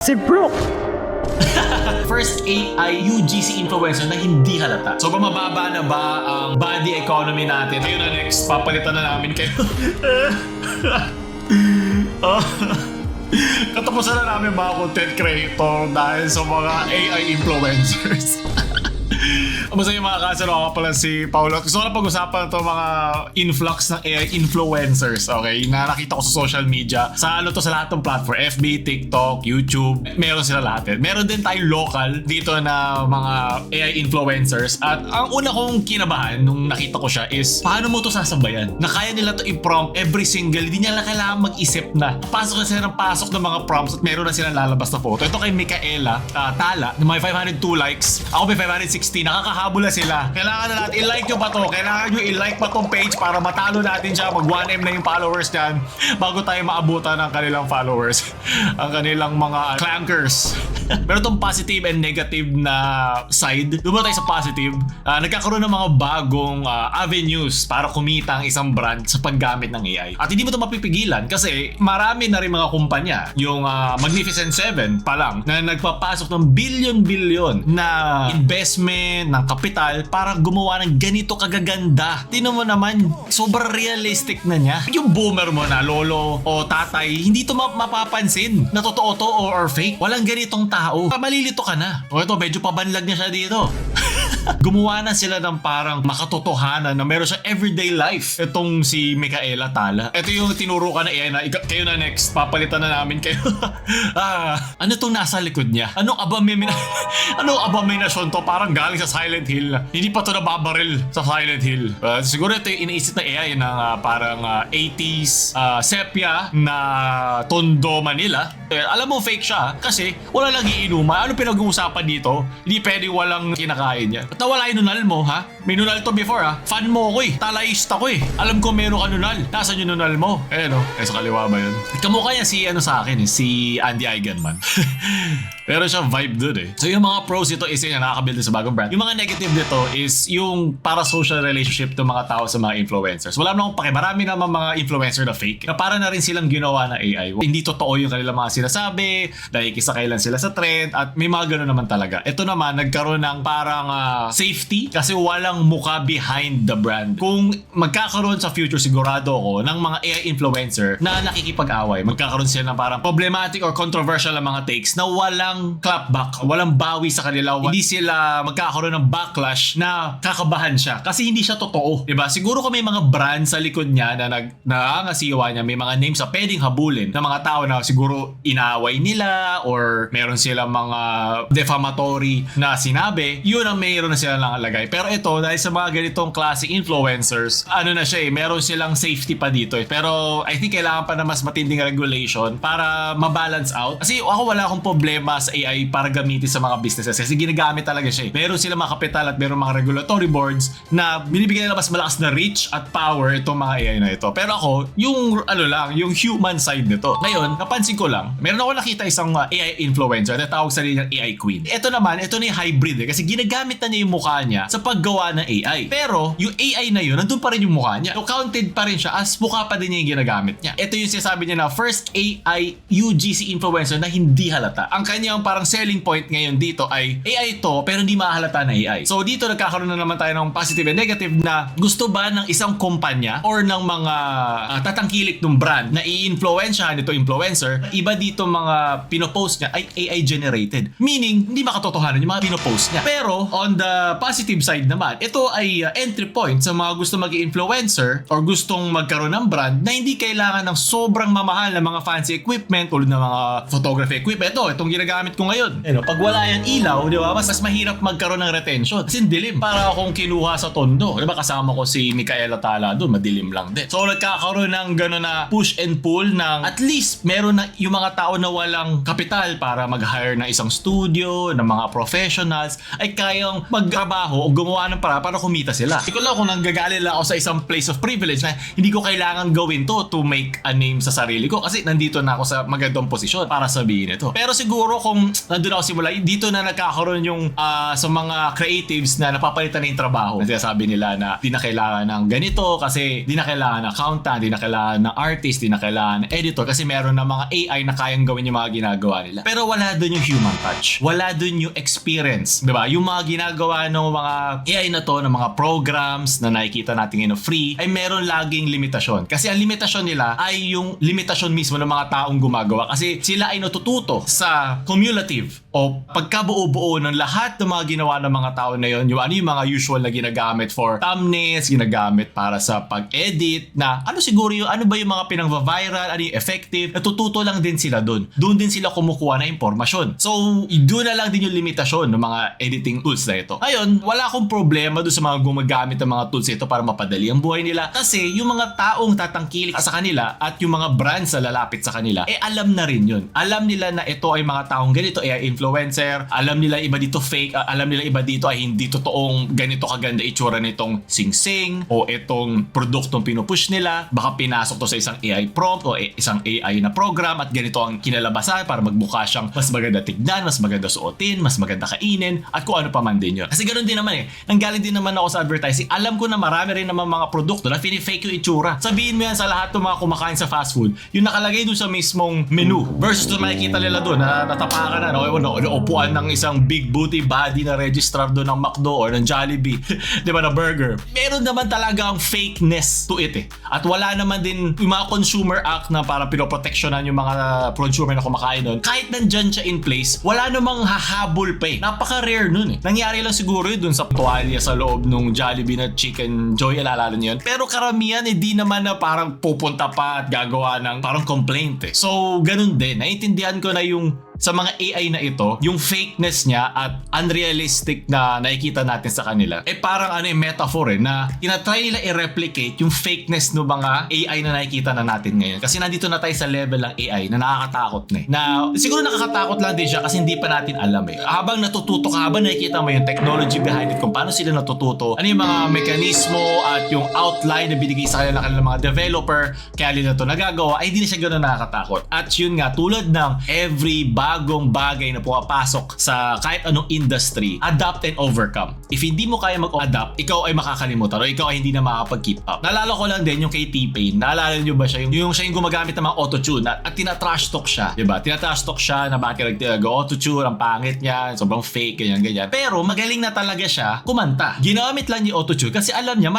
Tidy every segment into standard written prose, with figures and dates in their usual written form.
Si Brooke. First AI UGC influencer na hindi halata. So mababa na ba ang body economy natin? Ayun na, next, papalitan na namin kayo. Katapusan na namin mga content creator dahil sa mga AI influencers. Masaya mga kasero, ako pala si Paulo. Gusto ko na pag-usapan ito mga influx ng AI influencers, okay? Na nakita ko sa social media. Sa sa lahat ng platform, FB, TikTok, YouTube, meron sila lahat. Meron din tayong local dito na mga AI influencers. At ang una kong kinabahan nung nakita ko siya is, paano mo to sasabayan? Na kaya nila to i-prompt every single, hindi niya lang kailangan mag-isip na. Pasok na sila ng pasok ng mga prompts at meron na silang lalabas na photo. Ito kay Micaela Tala, na may 502 likes. Ako may 560, nakakahabol na sila. Kailangan na natin i-like nyo pa to. Kailangan nyo i-like pa tong page para matalo natin siya. Mag 1M na yung followers dyan bago tayo maabutan ng kanilang followers. Ang kanilang mga clankers. Pero itong positive and negative na side, doon tayo sa positive, nagkakaroon ng mga bagong avenues para kumita ang isang brand sa paggamit ng AI. At hindi mo ito mapipigilan kasi marami na rin mga kumpanya, yung Magnificent Seven pa lang, na nagpapasok ng billion-billion na investment, ng kapital para gumawa ng ganito kagaganda. Tingnan mo naman, sobrang realistic na niya. Yung boomer mo na lolo o tatay, hindi to mapapansin na totoo to or fake. Walang ganitong tao. Malilito ka na. O ito, medyo pabanlag na siya dito. Gumawa na sila ng parang makatotohanan na meron siya everyday life. Itong si Micaela Tala. Ito yung tinuro ka na AI na kayo na next, papalitan na namin kayo. Ano itong nasa likod niya? Anong abominasyon to? Parang galing sa Silent Hill. Hindi pa to nababaril sa Silent Hill. Siguro ito yung iniisip na AI na parang 80s sepia na Tondo, Manila. Alam mo fake siya kasi wala lang iinuman. Ano pinag-uusapan dito? Hindi pwedeng walang kinakain yan. At nawala yung nunal mo, ha? May nunal to before, ha? Fan mo ako eh. Talaista ko eh. Alam ko meron ka nunal. Nasaan yung nunal mo? Eh, no? Sa kaliwa ba yun? Kamukha niya si sa akin eh. Si Andy Eigenman. Pero siya vibe dun eh. So yung mga pros ito is yung nakakabuild sa bagong brand. Yung mga negative nito is yung parasocial relationship ng mga tao sa mga influencers. Wala naman akong pake. Marami naman mga influencer na fake. Na para na rin silang ginawa na AI. Hindi totoo yung kanilang mga sinasabi. Dahil kisakay lang sila sa trend. At may mga gano'n naman talaga. Ito naman, nagkaroon ng parang safety. Kasi walang muka behind the brand. Kung magkakaroon sa future, sigurado ako, ng mga AI influencer na nakikipag-away. Magkakaroon sila ng parang problematic or controversial na mga takes na walang clapback, walang bawi sa kanila. Hindi sila magkakaroon ng backlash na kakabahan siya kasi hindi siya totoo, diba? Siguro kung may mga brand sa likod niya na nangangasiwa niya, may mga names sa pwedeng habulin ng mga tao na siguro inaaway nila or meron silang mga defamatory na sinabi, yun ang mayroon na sila nakalagay. Pero ito, dahil sa mga ganitong classic influencers, ano na siya eh, meron silang safety pa dito eh. Pero I think kailangan pa na mas matinding regulation para mabalance out. Kasi ako wala akong problema sa AI para gamitin sa mga businesses kasi ginagamit talaga siya eh. Meron sila mga kapital at meron mga regulatory boards na binibigyan nila mas malakas na reach at power itong mga AI na ito. Pero ako, yung yung human side nito. Ngayon, napansin ko lang, meron ako nakita isang AI influencer na tawag sa niyang AI queen. Ito naman, ito na yung hybrid eh, kasi ginagamit na niya yung mukha niya sa paggawa ng AI. Pero yung AI na yun, nandun pa rin yung mukha niya. So counted pa rin siya as mukha pa din niya yung ginagamit niya. Ito yung sinasabi niya na first AI UGC influencer na hindi halata. Ang kanyang parang selling point ngayon dito ay AI to pero hindi mahalata na AI. So dito nagkakaroon na naman tayo ng positive and negative na gusto ba ng isang kumpanya or ng mga tatangkilik ng brand na i-influensyahan ito influencer, iba dito mga pinopost niya ay AI generated. Meaning, hindi makatotohanan yung mga pinopost niya. Pero on the positive side naman, ito ay entry point sa mga gusto mag-influencer or gustong magkaroon ng brand na hindi kailangan ng sobrang mamahal na mga fancy equipment tulad ng mga photography equipment. Itong ginagamit ko ngayon. Pag wala yan ilaw, di ba, mas mahirap magkaroon ng retention. Kasi dilim. Para akong kinuha sa Tondo. Di ba, kasama ko si Micaela Tala doon, madilim lang din. So nagkakaroon ng gano'n na push and pull ng at least meron na yung mga tao na walang kapital para mag-hire ng isang studio, ng mga professionals, ay kayang magtrabaho o gumawa ng para kumita sila. Hindi ko lang kung nanggagaling lang ako sa isang place of privilege na hindi ko kailangan gawin to make a name sa sarili ko kasi nandito na ako sa magandang posisyon para sabihin ito. Pero siguro kung nandun ako simula, dito na nagkakaroon yung sa mga creatives na napapalitan na yung trabaho. Kasi sabi nila na di na kailangan ng ganito kasi di na kailangan ng accountant, di na kailangan ng artist, di na kailangan ng editor kasi meron na mga AI na kayang gawin yung mga ginagawa nila. Pero wala dun yung human touch. Wala dun yung experience. Diba? Yung mga ginagawa ng mga AI na to, ng mga programs na nakikita natin ngayon na free, ay meron laging limitasyon. Kasi ang limitasyon nila ay yung limitasyon mismo ng mga taong gumagawa. Kasi sila ay natututo sa cumulative o pagkabuo-buo ng lahat ng mga ginawa ng mga tao na yun. Yung ano yung mga usual na ginagamit for thumbnails, ginagamit para sa pag-edit, na ano siguro yung ano ba yung mga pinang-viral, ano yung effective, natututo lang din sila doon. Doon din sila kumukuha na impormasyon. So, doon na lang din yung limitasyon ng mga editing tools na ito. Ngayon, wala akong problema doon sa mga gumagamit ng mga tools ito para mapadali ang buhay nila. Kasi yung mga taong tatangkilik sa kanila at yung mga brands na lalapit sa kanila, alam na rin yun. Alam nila na ito ay mga taong ganito, ay influencer. Alam nila iba dito fake. Alam nila iba dito ay hindi totoong ganito kaganda itsura nitong sing-sing o itong produktong pinupush nila. Baka pinasok to sa isang AI prompt o isang AI na program at ganito ang kinalabasan para magmukha siyang mas maganda tignan, mas maganda suotin, mas maganda kainin at kung ano pa man din yun. Kasi ganoon din naman nanggaling din naman ako sa advertising. Alam ko na marami rin naman mga produkto na fake yung itsura. Sabihin mo yan sa lahat ng mga kumakain sa fast food, yung nakalagay doon sa mismong menu versus doon makikita nila doon na natapakan na upuan ng isang big booty body na registrar doon ng McDo or ng Jollibee, di ba, na burger. Meron naman talaga ang fakeness to it At wala naman din yung mga consumer act na para pinoproteksyonan yung mga consumer na kumakain doon. Kahit nandyan siya in place, wala namang hahabol pa Napaka-rare nun Nangyari lang siguro yun doon sa tuwalya sa loob nung Jollibee na Chicken Joy, alala niyo yun. Pero karamihan di naman na parang pupunta pa at gagawa ng parang complaint So, ganun din. Naiintindihan ko na yung sa mga AI na ito, yung fakeness niya at unrealistic na nakikita natin sa kanila, parang metaphor na tinatry nila i-replicate yung fakeness ng mga AI na nakikita na natin ngayon. Kasi nandito na tayo sa level ng AI na nakakatakot na siguro nakakatakot lang din siya kasi hindi pa natin alam Habang natututo ka, habang nakikita mo yung technology behind it, kung paano sila natututo, ano yung mga mekanismo at yung outline na binigay sa kanila ng kanilang mga developer, kaya nila ito nagagawa, ay hindi na siya gano'n nakakatakot. At yun nga, tulad ng every bagong bagay na pumapasok sa kahit anong industry, adapt and overcome. If hindi mo kaya mag-adapt, ikaw ay makakalimutan o ikaw ay hindi na makakapag-keep up. Naalala ko lang din yung kay T-Pain. Naalala niyo ba siya? Yung siya yung gumagamit ng mga auto-tune at tina-trash talk siya. Diba? Tina-trash talk siya na bakit nag-auto-tune, ang pangit niya, sobrang fake, ganyan. Pero magaling na talaga siya kumanta. Ginamit lang yung auto-tune kasi alam niya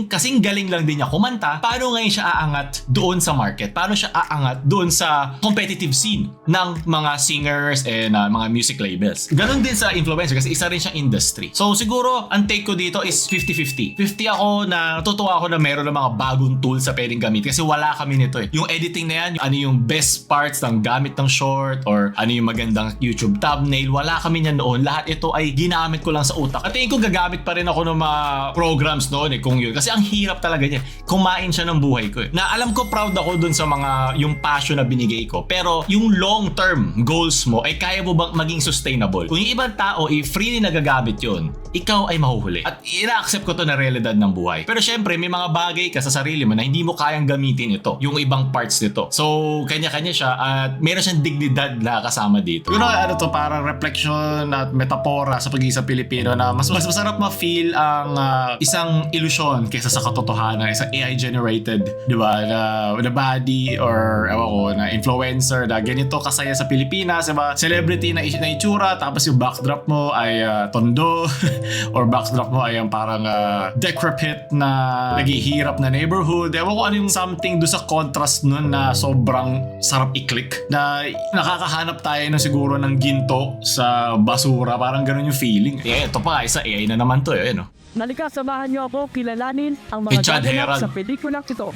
kasing galing lang din niya kumanta. Paano ngayon siya aangat doon sa market? Paano siya aangat doon sa competitive scene ng mga singers and mga music labels. Ganon din sa influencer kasi isa rin siyang industry. So siguro ang take ko dito is 50-50. 50 ako na natutuwa ako na meron ng mga bagong tools sa pwedeng gamit kasi wala kami nito Yung editing na yan, ano yung best parts ng gamit ng short or ano yung magandang YouTube thumbnail, wala kami niyan noon. Lahat ito ay ginamit ko lang sa utak. At tingin ko gagamit pa rin ako ng mga programs noon kung yun. Kasi ang hirap talaga niya. Kumain siya ng buhay ko Na alam ko proud ako dun sa mga yung passion na binigay ko. Pero yung long term goals mo ay kaya mo bang maging sustainable? Kung yung ibang tao freely nagagamit yun, ikaw ay mahuhuli. At ina-accept ko to na realidad ng buhay. Pero syempre, may mga bagay ka sa sarili mo na hindi mo kayang gamitin ito. Yung ibang parts nito. So, kanya-kanya siya at meron siyang dignidad na kasama dito. Ano to, parang reflection at metapora sa pag-iisang Pilipino na mas masarap ma-feel ang isang ilusyon kaysa sa katotohanan, isang AI-generated, di ba, na body or ewan ko, na influencer na ganito kasaya sa Pilipinas, diba? Celebrity na itsura, tapos yung backdrop mo ay tondo or backdrop mo ay ang parang decrepit na naghihirap na neighborhood. Ewan ko ano yung something do sa contrast nun na sobrang sarap i-click na nakakahanap tayo ng siguro ng ginto sa basura. Parang ganun yung feeling. Ito pa, isa AI na naman to Nalika, samahan niyo ako kilalanin ang mga gaganap sa pelikulang ito.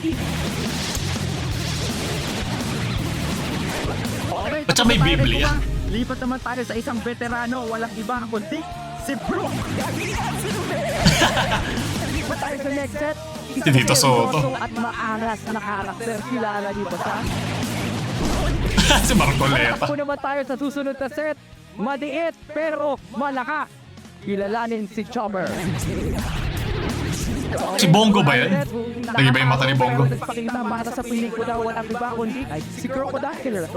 At saka may Biblia. Lipat naman tayo sa isang veterano, walang iba kundi si Bro. Lipat tayo sa next set. Si Tito Soto. At maaras na karakter kilala dito sa si Marcoleta. Ako naman tayo sa susunod na set. Madiit pero malaka. Kilalanin si Chopper. Si Bongo ba yan? Nag-iba yung mata ni Bongo. Nagpakita para sa pelikula walang iba kundi si Crocodile.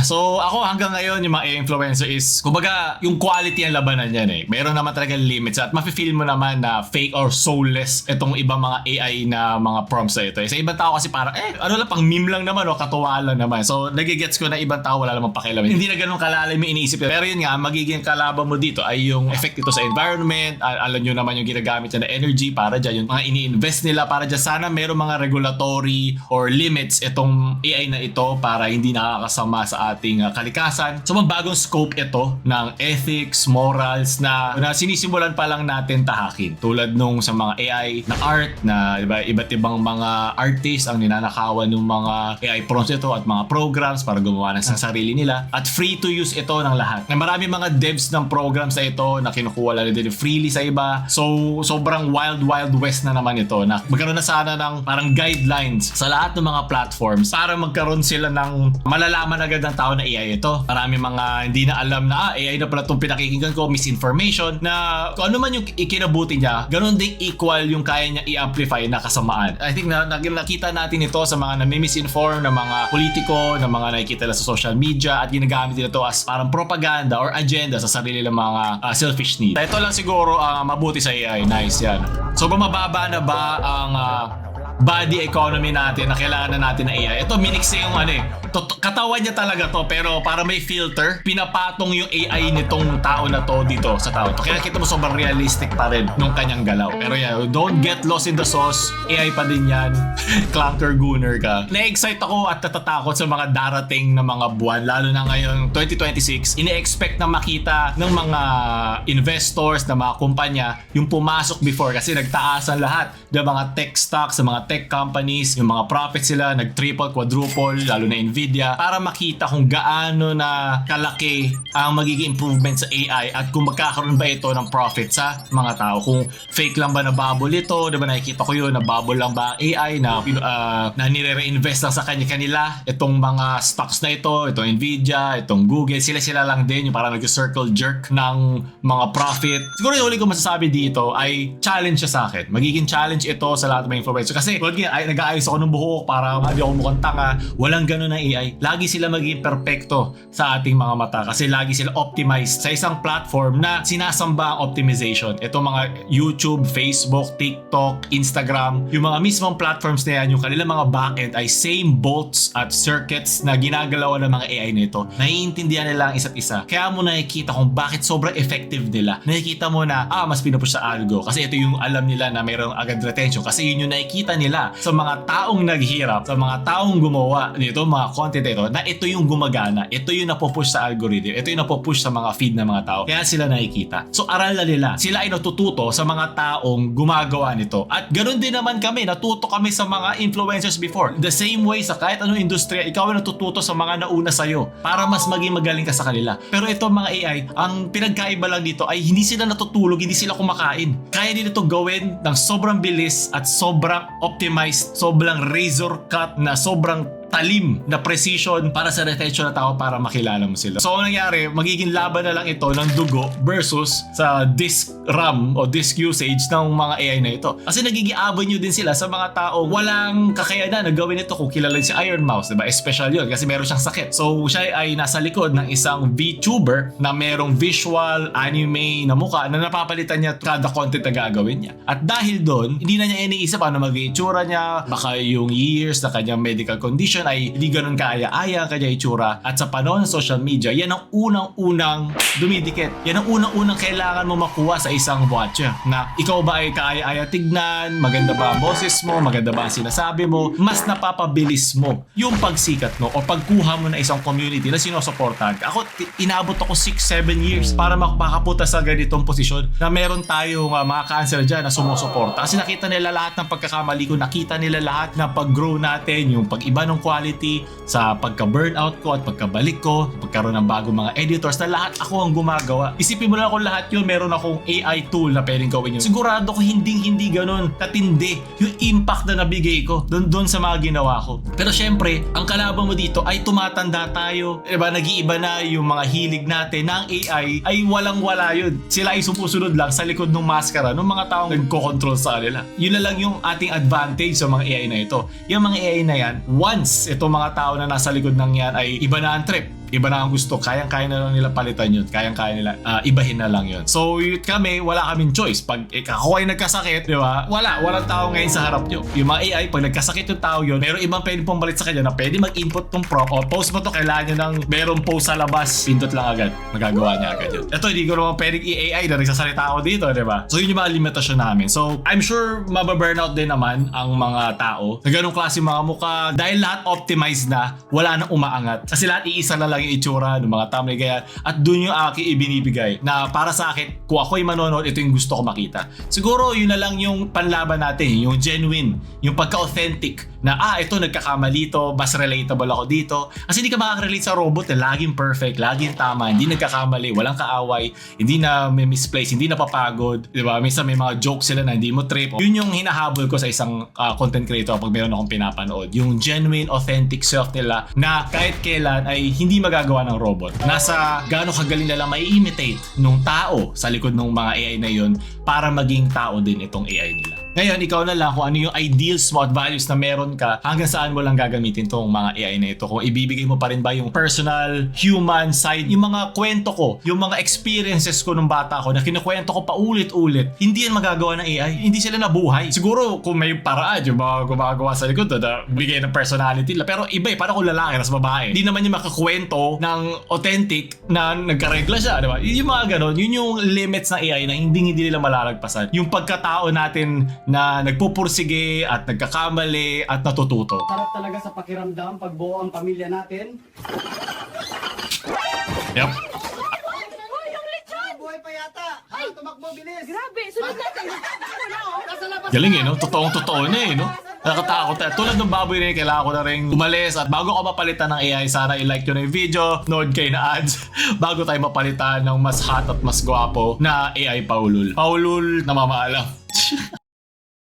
So ako hanggang ngayon yung mga AI influencer is kumbaga yung quality ang labanan yan eh. Meron naman talaga limits at mafe-feel mo naman na fake or soulless itong ibang mga AI na mga prompts na ito. Sa ibang tao kasi parang ano lang pang meme lang naman o katuwaan lang naman. So nagigets ko na ibang tao wala namang pakialam. Hindi na ganun kalalim yung iniisip. Pero yun nga, magiging kalaban mo dito ay yung effect ito sa environment. Alam nyo naman yung ginagamit niya na energy para dyan. Yung mga ini-invest nila para dyan. Sana meron mga regulatory or limits itong AI na ito para hindi nakakasama sa ating kalikasan. So bagong scope ito ng ethics, morals na sinisimulan pa lang natin tahakin. Tulad nung sa mga AI na art na diba, iba't ibang mga artists ang ninanakawan ng mga AI prompts ito at mga programs para gumawa ng sarili nila. At free to use ito ng lahat. Na marami mga devs ng programs na ito na kinukuha lang din freely sa iba. So sobrang wild west na naman ito na magkaroon na sana ng parang guidelines sa lahat ng mga platforms para magkaroon sila ng malalaman agad ng tao na AI ito. Marami mga hindi na alam na AI na pala itong pinakikinggan ko, misinformation na kung ano man yung ikinabuti niya, ganun din equal yung kaya niya i-amplify na kasamaan. I think na nakita natin ito sa mga nami-misinform na mga politiko, na mga nakikita nila sa social media at ginagamit nila ito as parang propaganda or agenda sa sarili ng mga selfish needs. Ito lang siguro mabuti sa AI. Nice yan. So mababa na ba ang body economy natin na kailangan na natin na AI? Ito minix yung katawan niya talaga to pero para may filter, pinapatong yung AI nitong tao na to dito sa tao to. Kaya kita mo sobrang realistic pa rin nung kanyang galaw. Pero yeah, don't get lost in the sauce. AI pa din yan. Clunker gooner ka. Na-excite ako at natatakot sa mga darating na mga buwan, lalo na ngayon 2026. Ine-expect na makita ng mga investors, na mga kumpanya yung pumasok before kasi nagtaasan lahat ng mga tech stocks, sa mga tech companies, yung mga profits sila nag-triple, quadruple, lalo na Nvidia, para makita kung gaano na kalaki ang magiging improvement sa AI at kung magkakaroon ba ito ng profit sa mga tao. Kung fake lang ba na bubble ito, diba nakikita ko yun, na bubble lang ba ang AI na nire-reinvest lang sa kanila itong mga stocks na ito, itong Nvidia, itong Google, sila lang din yung parang nag-circle jerk ng mga profit. Siguro yung huli ko masasabi dito ay challenge siya sa akin. Magiging challenge ito sa lahat ng mga influencer. Kasi nag-aayos ako ng buhok para hindi ako mukhang tanga. Walang ganun na AI. Lagi sila magiging perfecto sa ating mga mata kasi lagi sila optimized sa isang platform na sinasamba ang optimization. Ito mga YouTube, Facebook, TikTok, Instagram, yung mga mismong platforms na yan, yung kanilang mga backend ay same bolts at circuits na ginagalawan ng mga AI nito. Naiintindihan nila ang isa't isa. Kaya mo nakikita kung bakit sobrang effective nila. Nakikita mo na mas pinupush sa algo kasi ito yung alam nila na mayroong agad retention kasi yun yung nakikita nila sa mga taong naghihirap, sa mga taong gumawa nito, mga content ito, na ito yung gumagana, ito yung napupush sa algorithm, ito yung napupush sa mga feed ng mga tao. Kaya sila nakikita. So aral na nila. Sila ay natututo sa mga taong gumagawa nito. At ganoon din naman kami, natuto kami sa mga influencers before. The same way sa kahit anong industriya, ikaw ay natututo sa mga nauna sa'yo para mas maging magaling ka sa kanila. Pero ito mga AI, ang pinagkaiba lang dito ay hindi sila natutulog, hindi sila kumakain. Kaya din ito gawin ng sobrang bilis at sobrang optimized, sobrang razor cut na sobrang talim na precision para sa retention na tao para makilala mo sila. So, ang nangyari, magiging laban na lang ito ng dugo versus sa disk RAM o disk usage ng mga AI na ito. Kasi nagiging avenue din sila sa mga tao walang kakayanan na gawin ito kung kilala si Iron Mouse, diba? Special yun kasi meron siyang sakit. So, siya ay nasa likod ng isang VTuber na merong visual, anime na mukha na napapalitan niya kada content na gagawin niya. At dahil doon, hindi na niya iniisip ano magiging itsura niya, baka yung years na kanyang medical condition ay hindi ganun kaaya-aya kanya itsura. At sa panahon ng social media, yan ang unang-unang dumidikit. Yan ang unang-unang kailangan mo makuha sa isang watcher. Na ikaw ba ay kaaya-aya tignan, maganda ba ang boses mo, maganda ba ang sinasabi mo, mas napapabilis mo yung pagsikat mo o pagkuha mo na isang community na sinusuportahan. Ako, inabot ako 6-7 years para makapunta sa ganitong posisyon na meron tayong mga cancer dyan na sumusuporta. Kasi nakita nila lahat ng pagkakamali ko, nakita nila lahat ng pag-grow natin, yung pag-iba ng quality, sa pagka-burnout ko at pagkabalik ko, pagkaroon ng bagong mga editors na lahat ako ang gumagawa. Isipin mo na ako lahat yun, meron akong AI tool na pwedeng gawin yun. Sigurado ko hindi ganun katindi yung impact na nabigay ko doon sa mga ginawa ko. Pero syempre, ang kalaban mo dito ay tumatanda tayo. Diba, nag-iiba na yung mga hilig natin na ang AI ay walang-wala yun. Sila ay sumusunod lang sa likod ng maskara ng mga taong nagko-control sa kanila. Yun na lang yung ating advantage sa mga AI na ito. Yung mga AI na yan, once itong mga tao na nasa likod ng yan ay iba na ang trip, iba na ang gusto, kayang-kaya na lang nila palitan yun, kayang-kaya nila ibahin na lang yun. So kami, wala kaming choice. Pag ako ay nagkasakit, di ba? Walang tao ngayon sa harap nyo. Yung mga AI, pag nagkasakit yung tao yun, meron ibang pwede pumalit sa kanya na pwede mag-input tong prompt o post mo to, kailangan nyo ng merong post sa labas, pindot lang agad, magagawa niya agad yun. Ito, hindi ko naman pwedeng i-AI na nagsasalita ako dito, di ba? So yun yung mga limitasyon namin. So I'm sure mababurnout din naman ang mga tao sa ganung klase mga mukha dahil lahat optimized na, wala nang umaangat. Kasi lahat iisa na lang yung itsura ng mga thumbnail kaya at dun yung aking ibinibigay na para sa akin, kung ako'y manonood, ito yung gusto ko makita. Siguro yun na lang yung panlaban natin, yung genuine, yung pagka-authentic na ito nagkakamali to, mas relatable ako dito. Kasi hindi ka makaka-relate sa robot na laging perfect, laging tama, hindi nagkakamali, walang kaaway, hindi na may misplace, hindi napapagod, di ba? Minsan may mga jokes sila na hindi mo trip. Yun yung hinahabol ko sa isang content creator pag meron akong pinapanood. Yung genuine, authentic self nila na kahit kailan ay hindi magagawa ng robot. Nasa gaano kagaling nila mai-imitate nung tao sa likod ng mga AI na yun para maging tao din itong AI nila. Ngayon, ikaw na lang kung ano yung ideals mo at values na meron ka, hanggang saan mo lang gagamitin tong mga AI na ito. Kung ibibigay mo pa rin ba yung personal, human side, yung mga kwento ko, yung mga experiences ko nung bata ko na kinukwento ko paulit-ulit, hindi yan magagawa ng AI. Hindi sila nabuhay. Siguro kung may paraan yung mga gumagawa sa likod na bigay ng personality nila. Pero iba paano kung lalaki nas babae? Hindi naman yung makakwento ng authentic na nagkaregla siya, di ba? Yung mga ganon, yun yung limits ng AI na hindi nila malalagpasan. Yung pagkatao natin na nagpupursige at nagkakamali at natututo. Sarap talaga sa pakiramdam pag buo ang pamilya natin. Yep. Buhay pa yata! Ay! Tumakbo, bilis! Grabe, sunod natin. Nasa labas! Galing no? Totoong-totoo na no? Nakakatakot. Tulad ng baboy na yun, kailangan ko na rin umalis. At bago ko mapalitan ng AI, sana i-like nyo na yung video, nood kayo na ads, bago tayo mapalitan ng mas hot at mas gwapo na AI Paulul. Paulul na mamaalam.